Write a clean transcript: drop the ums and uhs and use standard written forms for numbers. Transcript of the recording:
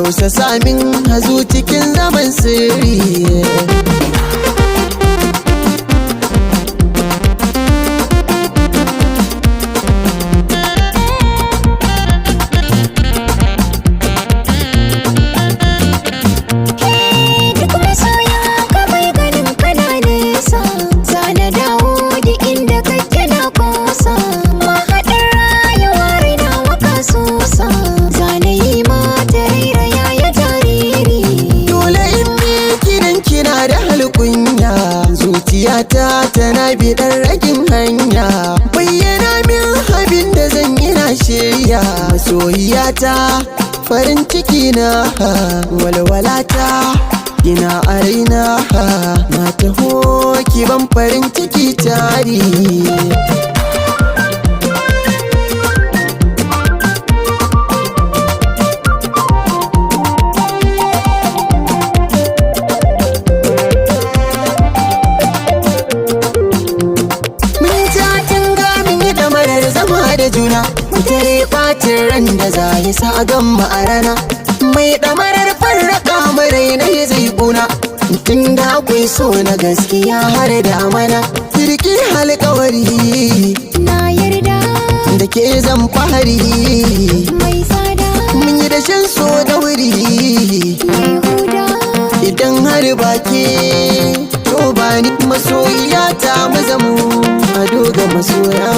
Tausasa min hazu cikin zaman sirri. Duk masoya ka bai ganin kana nesa, zana dawo duk inda kake na kosa. Mahaɗin rayuwa raina waka sosa, zana yi mata rairaya ya jariri. Dole in miki dan kina da halkunya, zuciyata tana biɗar ragin hanya. Bayyana min abin da zan yi na shirya. Masoyiyata, farin ciki na, walwalata, ina a raina. Na taho ki ban farin ciki tari. Mun ja tunga mun yi damarar zama da juna. Mu tare ɓacin ran da za ya sa a gamma a rana. Mai damarar farraka marai na zai kuna. Tun da akwai so na gaskiya har da amana. Kirki alkawari Na yarda da ke zan fahari. mai tsada Mun yi dashen so da wuri. mai huda. Idan har baki to ba ni masoyiya ta mu zamo ado ga masoya.